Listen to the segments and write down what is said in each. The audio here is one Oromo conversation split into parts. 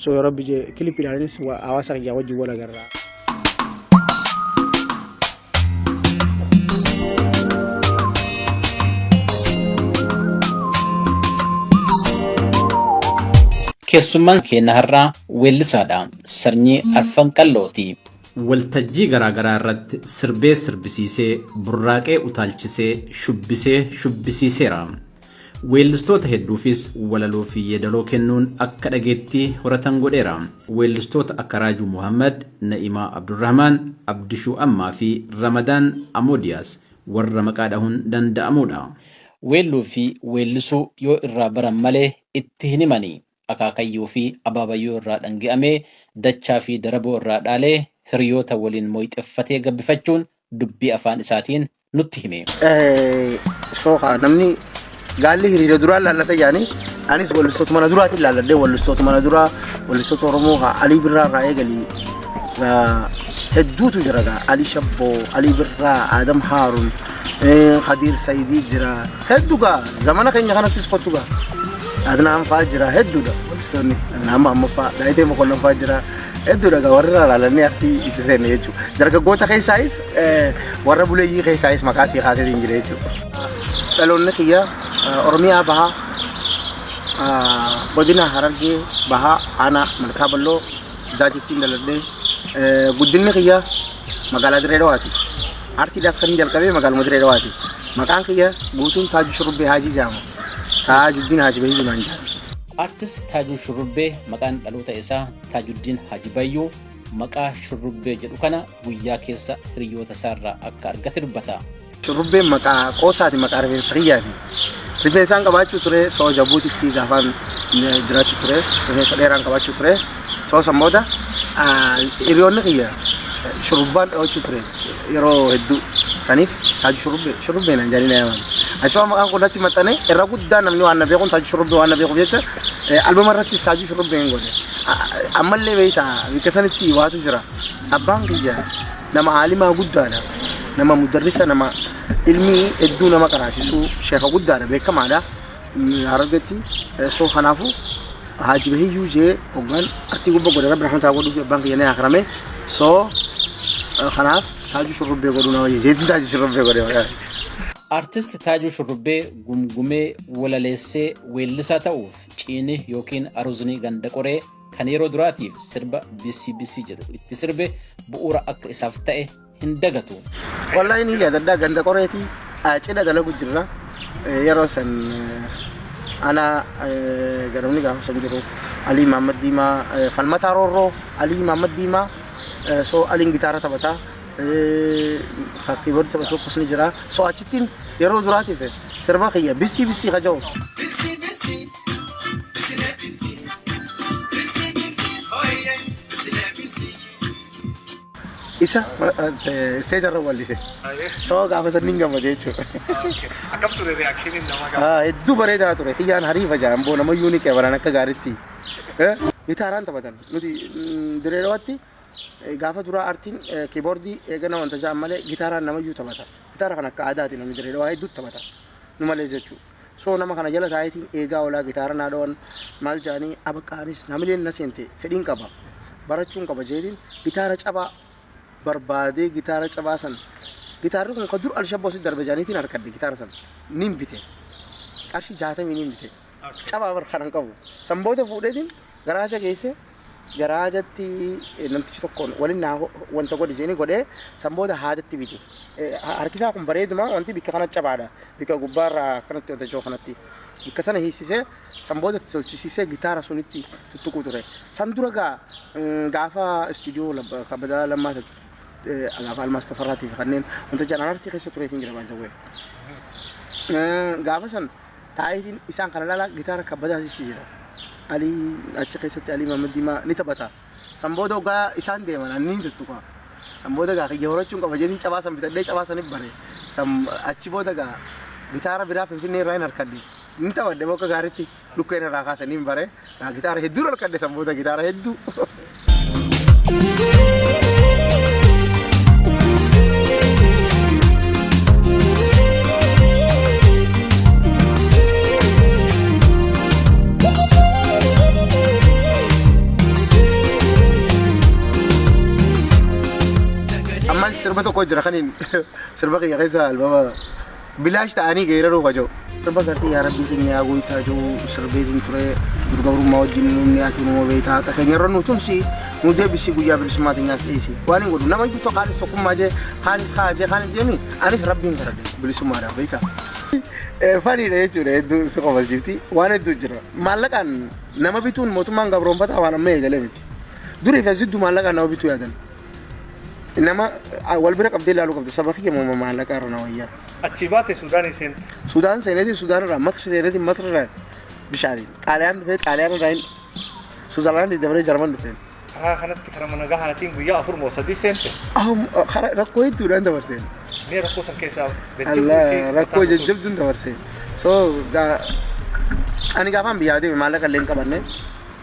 So yoo rabbi jee kilippiidhaanis hawaasa kiyyaa wajjin wal agarra. Keessummaan keenya har'aa weellisaadha. Sanyii Arfan Qallooti. Waltajjii garaagaraa irratti sirbee sirbisiisee, burraaqee utaalchisee, shubbisee shubbisiiseera. Weellistoota hedduufis walaloo fi yeedaloo kennuun akka dhageettii horatan godheera. Weellistoota akka Raajuu Muhammad, Na'imaa Abdurrahmaan, Abdishuu Ammaa fi Ramadaan Amoodiyaas warra maqaa dhahuun danda'amudha. Weelluu fi weellisuu yoo irraa baran malee itti hin himani. Akaakayyuu fi abaabayyuu irraa dhangi'amee dachaa fi daraboo irraa dhaalee hiriyoota waliin mooyxeffatee gabbifachuun dubbii afaan isaatiin nutti hime. Sooqa namni gaalli hiriira duraan laallata jaanii anis wallistoota mana duraatiin laalladhee wallistoota mana duraa wallistoota Oromoo haa Alii Birraa irraa eegalii hedduutu jira gaa Alii Shabboo, Alii Birraa, Adam Haarun, Khadiir Sayidii jira hedduu gaa zamana keenya kanattis kottu gaa Adnaan fa'aa jira hedduudha wallistoonni Adnaan Mahammad fa'aa Daayitee Mokonnon fa'aa jira hedduudha gaa warri irraa laalannee artii itti seenne jechuudha. Dargaggoota keessaayis warra buleeyyii keessaayis maqaa sii kaaseetiin jira jechuudha. Dhaloonni kiyya Oromiyaa Bahaa godina Harargee Bahaa aanaa Malkaa Balloo Jaajittiin dhaladhee guddinni kiyya magaalaa Dirree Dhawaati. Artiidhaas kan jalqabee magaaluma Dirree Dhawaati. Maqaan kiyya guutuun Taajuu Shurrubbee Haajii jedhama. Taajuddiin Haaji Bahiyyuu naan jedhama. Artist Taajuu Shurrubbee maqaan dhaloota isaa Taajuddiin Haaji Bayyuu maqaa Shurrubbee jedhu kana guyyaa keessa hiriyoota isaarraa akka argate dubbata. Shurrubbeen maqaa qoosaati maqaa rifeensa kiyyaati. Rifeensaan qabaachuu ture soo Jabuutitti gaafaan jiraachuu ture rifeensa dheeraan qabaachuu ture soo san booda hiriyoonni kiyya shurrubbaan dhawachuu ture yeroo hedduu saniif taaju shurrubbee shurrubbee naan jedhanii na yaaman. Achuma maqaan kun natti maxxane irra guddaa namni waan na beekuun taaju shurrubbee waan na beekuuf jecha albama irrattis taaju shurrubbee hin godhe. Ammallee beektaa bikka sanitti waatu jira. Abbaan kiyya nama aalimaa guddaadha. Nama mudarrisa nama ilmii hedduu nama qaraasisuu sheeka guddaadha beekamaadha. Harargetti so kanaafuu Haaji Bahiyyuu jee hoggaan artii gubba godhe rabbi rahmataa godhuu fi abbaan kiyya ni akirame so kanaaf taajuu shurrubbee godhuu nama jeetiin taajuu shurrubbee godhe maqaa. Artist Taajuu Shurrubbee gumgumee walaleessee weellisaa ta'uuf ciini yookiin aruzni ganda qoree kan yeroo duraatiif sirba Bissii Bissii jedhu itti sirbe bu'uura akka isaaf ta'e hin dagatu. Wallahi ni yaadadha ganda qoreeti cidha dalagu jirra yeroo san ana garamni gaafa san jiru Alii Mahammad Diimaa Falmataa Roorroo Alii Mahammad Diimaa so Aliin gitaara taphataa kiiboordii taphatu tokkos ni jira so achittiin yeroo duraatiif sirba kiyya bissii bissii kaja'u. Busy, busy, busy, busy, busy, busy, oh yeah, busy, busy. Isa isteeja irra wallise. Sababa gaafa san nin gammade jechuudha. Akkam ture reaakshiniin namaa gaafa? Hedduu bareedaa ture. Kiyyaan hariifa jaan boo namayyuu ni qeebalan akka gaariitti. Gitaaraan taphatan. Nuti Dirree Dhawaatti gaafa duraa artiin kiiboordii eegana wanta jaan malee gitaaraan namayyuu taphata. Gitaara kan akka aadaati namni Dirree Dhawaa hedduutu taphata. Nu malee jechuudha. So nama kana jala taa'eetiin eegaa oolaa gitaara naa dhawan maal jaanii abaqaanis hamileen na seente fedhiin qaba barachuun qaba jeetiin gitaara cabaa barbaadee gitaara cabaa san gitaarri kun ka dur alshabboo si darbe jaaniitiin harkadhe gitaara san nin bite qarshii jaatamii nin bite cabaa bar kanan qabu san booda fuudheetiin garaaja geesse garaajatti namtichi tokkoon waliin naa wanta godhi jedhanii godhee san booda haadatti bite. Harkisaa kun bareeduma wanti bikka kana cabaadha. Bikka gubbaarraa akkanatti wanta ijoo kanatti. Bikka sana hiisisee san booda itti tolchisiisee gitaara sunitti tuttuquu ture. San dura gaa gaafa istuudiyoo kabadaa lammaa gaafa Almaas Tafarraatii fi kanneen wanta jedhan artii keessa tureetiin jira baay'ee. Gaafa san Taayitiin isaan kana lala gitaara kabbadaa sishi jira. Alii achi keessatti Alii Mahammad Diimaa ni taphata. San booda hoggaa isaan deeman anniin tuttuqa. San booda gaa kiyya horachuun qaba jedhin cabaa san bitadhee cabaa sanif bare. San achi booda gaa gitaara biraa Finfinnee irraa hin harkadhe. Ni taphadhe bakka gaaritti dhukkeen irraa kaasanii hin bare. Gaa gitaara hedduu harkadhe san booda gitaara hedduu. Sirba tokko jira kaniin sirba kiyya keessa albama bilaash ta'anii geeraruu kajoo. Sirba gartee yaa rabbii keenya yaa goytaa jiru sirbeetiin ture durga wajjin nuti ati nu beektaa haqa keenya irra nu tumsi nu deebisi guyyaa bilisummaa teenyaas dhiisi. Waan hin godhu nama iyyuu kaanis tokkummaa jee kaanis kaa jee kaanis deemi anis rabbiin kadhadhe bilisummaadhaaf beektaa. Faniidha jechuudha hedduu si qofalchiifti waan hedduu jira. Maallaqaan nama bituun mootummaan gabroonfataa waan amma eegalee miti. Durii fi asitti maallaqaan nama bituu yaadan. Nama wal bira qabdee ilaaluu qabda saba kiyya moo maallaqa irra na wayyaa. Achi baate Suudaanii seente. Sudaan seeneeti Sudaan irraa Masri seeneeti Masri irraa bishaaniin Xaaliyaan dhufee Xaaliyaan irraa Suuzerlaandii dabaree Jarman dhufeen. Karaa kanatti karaa mana gahaatiin guyyaa 4 moo 3 seente. Karaa rakkoo hedduudhaan dabarseen. Mee rakkoo san keessaa Allah rakkoo jajjabduun dabarseen. So ani gaafaan biyyaa deeme maallaqa illee hin qabanne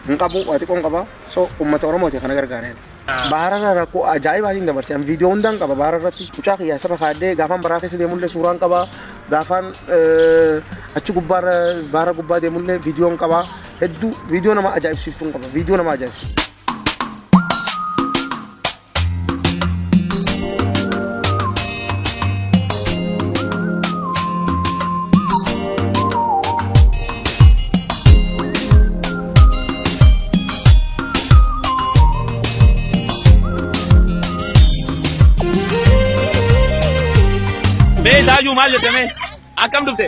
hin qabu waa xiqqoon qaba so uummata Oromooti kana gargaareen. Baararra rakkoo ajaa'ibaatiin dabarseen viidiyoo hundaan qaba baararratti mucaa kiyyaa asirra kaadhee gaafaan baraa keessa deemullee suuraan qaba gaafaan achi gubbaarra baara gubbaa deemullee viidiyoon qaba hedduu viidiyoo nama ajaa'ibsiiftuun qaba viidiyoo nama ajaa'ibsiiftu. Mee Taajuu maal jette mee? Akkam dhufte?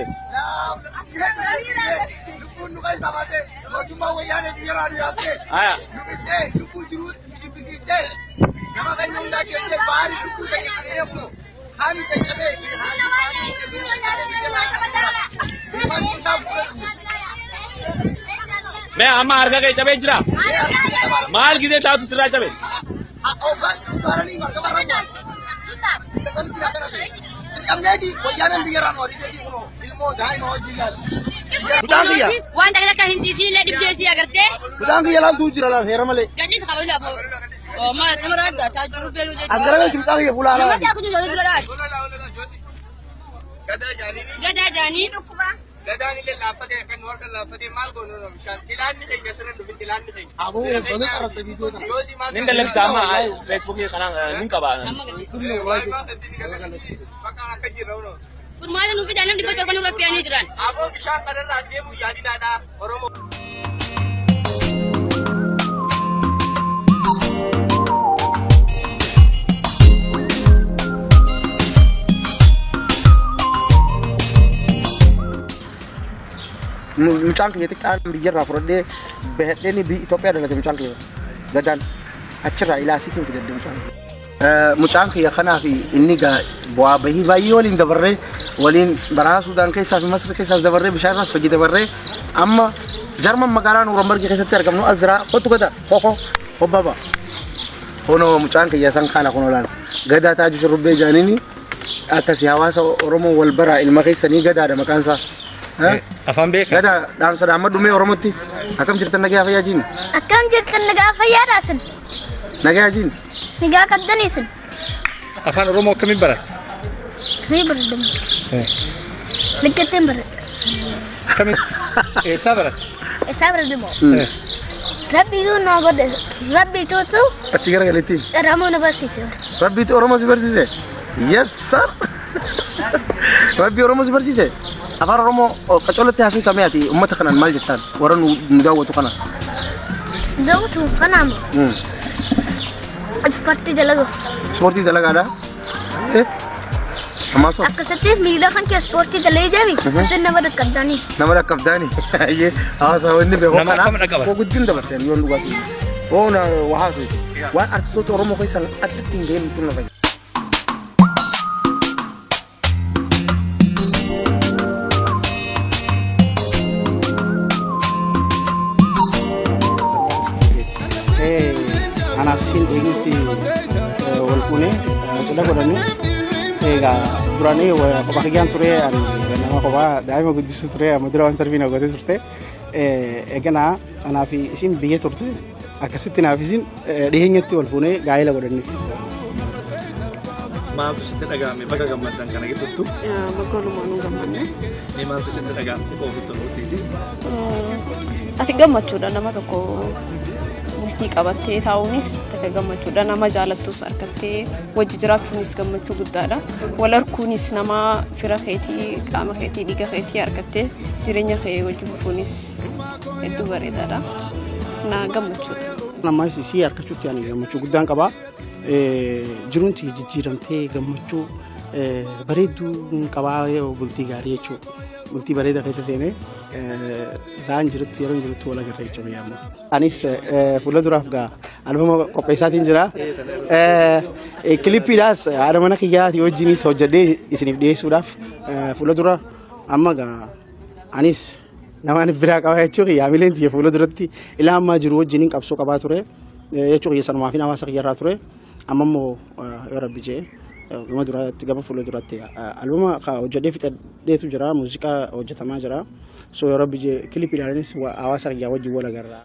Lubbuun nu keessa baate mootummaa wayyaanee biyya nu yaastee Aya. nu qixxee lubbuu jiruu nu jibbisiiftee nama keenya hundaa keessee baari lubbuu keenya qaqqeefnu haani caccabee Mee amma harka kee cabee jira? Maal gisee taatu sirraa cabe? Mucaan kiyya Waan takka takka hin ciisiin dhibdee si agartee mucaan kiyya laaltuu jira laal heera malee. gadhiis qaba lafa. Oo maal nama raaddaa taa jiru beeluu jechuudha. As garagalchi mucaa kiyya fuula Nama alaa. isaa kun jala dura dhaati. Gadaa jaanii. Gadaan illee laaffatee kan nu harka laaffatee maal goonu bishaan tilaanni keenya sirra dhufi tilaanni keenya. Aboo wantoonni qarabde viidiyoo kana. Yoosii maal Nin dallabsa amma Feesbuukii kanaan nin qaba. Amma gadhiis. Bakka akka jirra hunoo. Furmaata nuuf fidaa namni 700 nurra fe'anii jiran. Aboo bishaan kanarraa deemu yaadinaadha Oromoo. Mucaan kiyya xiqqaan biyyarraa fudhadhee bahadheen Itoophiyaa dhalate mucaan kiyya gadaan achirraa ilaasiitiin fidadhe mucaan kiyya. Mucaan kiyya kanaa fi inni bu'aa bahii baay'ee waliin dabarree waliin baraa Sudaan keessaa fi Masri keessaas dabarree bishaan irraas hojii dabarree amma Jarman magaalaa Nuurambargii keessatti argamnu Azraa kottu gada koko hobbaba. Kunoo mucaan kiyya san kana kunoo laala. Gadaa Taajuu Shurrubbee jaaniini akkasii hawaasa Oromoo wal baraa ilma keessanii gadaadha maqaan isaa. Afaan beekaa. Gada dhaamsa dhaamma dhumee Oromootti akkam jirtan nagaa fayyaa jiin? Akkam jirtan nagaa fayyaadhaa isin? Nagaa jiin? Nagaa qabdanii isin? Afaan Oromoo akkamiin baratte? Ni baradhamu. Likkatteen baradha. Akkamiin eessaa baratte? Eessaa baradhamu? Rabbiitu na godhe. Rabbiitutu Achi garagaletti. Oromoo na barsiise. Rabbiitu Oromoo si barsiise? Yes sir. Rabbi Oromoo si barsiise? Afaan Oromoo qacolatti haasuu tamee ati uummata kanaan maal jettaan? Warra nu daawwatu kana. Daawwatu kanaama. Ispoortii dalagu. Ispoortii dalagaadha. Ammaa soo Akkasitti miila kan kee ispoortii dalee jami. Itti nama dhaqqabdanii. nama dhaqqabdaani. Hawaasa inni beeku Nama akkam dhaqqaba? Koo guddin dabarseen yoon dhugaa siin. Oo na waa haasoo. Waan artistoota Oromoo keessaa addatti hin ga'in tun lafa. Anaaf isiin dhiyeenyatti wal fuunee cidha godhanne. Egaa duraanii kophaa kiyyaan ture ani nama kophaa daa'ima guddisuu ture amma dura waan tarbii na gootee turte. Eganaa anaaf isiin biyya turte akkasitti naaf isiin dhiyeenyatti wal fuunee gaa'ela godhanne. Maaltu sitti dhaga'ame baga gammaddan kana gidduutti? Bakka walumaa gammanne. Mee maaltu sitti dhaga'amte ofitti nuutiiti? Ati gammachuudha nama tokko Bultii qabattee taa'uunis takka gammachuudha. Nama jaalattus harkattee wajji jiraachuunis gammachuu guddaadha. Wal arguunis nama fira keetii, qaama keetii, dhiiga keetii harkattee jireenya kee wajji fufuunis hedduu bareedaadha. Na gammachuudha. Ammas isii harkachuutti ani gammachuu guddaan qaba. Jiruun jijjiiramtee gammachuu bareedduu qabaa bultii gaarii jechuudha. Bultii bareeda keessa seenee isaan jirutti yeroo jirutti wal agarra jechuudha yaadnu. Anis fuula duraaf gaa albama qopheessaatiin jira. Kilippiidhaas haadha mana kiyyaatii wajjinis hojjedhee isiniif dhiyeessuudhaaf fuula dura amma gaa anis nama ani biraa qaba jechuu kiyya hamileen tiyya fuula duratti ilaa ammaa jiru wajjiniin qabsoo qabaa ture jechuu kiyya sanumaa fi hawaasa kiyya irraa ture amma immoo yoo rabbi jee gama duraatti gama fuula duraatti albama hojjedhee fixadheetu jira, muuziqaa hojjetamaa jira, so yoo rabbi jee kilippiidhaanis hawaasa kiyyaa wajjin wal agarra.